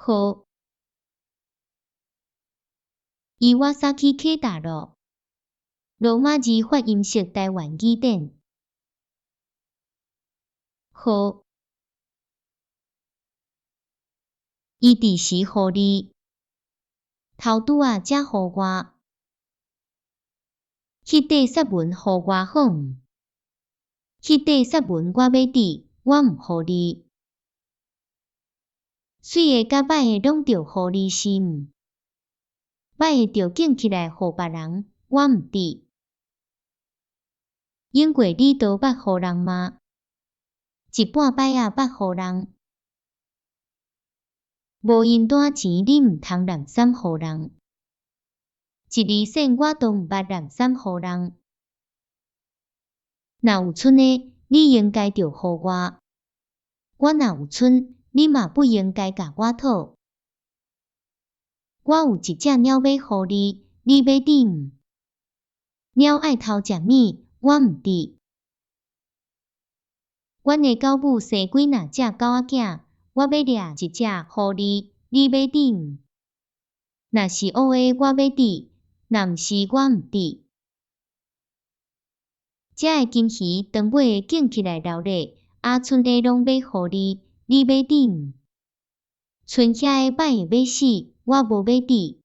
號。伊瓦薩基啟大路。羅馬字發音式台灣語典。號。伊佇時予你。頭拄仔才予我。彼塊雪文予我好毋？彼塊雪文我欲佇，我毋予你。媠的佮歹的攏著予你是毋？歹的著揀起來予別人，我毋佇。永過你都捌予人嗎？一半擺仔捌予人。無閒單錢你毋通濫散予人。一厘仙我都毋捌濫散予人。若有賰的，你應該著予我。我若有賰，你嘛不應該共我討。我有一隻鳥欲予你，你欲佇毋？貓愛偷食物，我毋佇。阮的狗母生幾若隻狗仔囝，我欲掠一隻予你，你欲佇毋？若是烏的，我欲佇；若毋是，我毋佇。遮的金魚當尾會揀起來留咧，啊賰的攏欲予你，你欲佇毋？賰遐的歹的欲死，我無欲佇。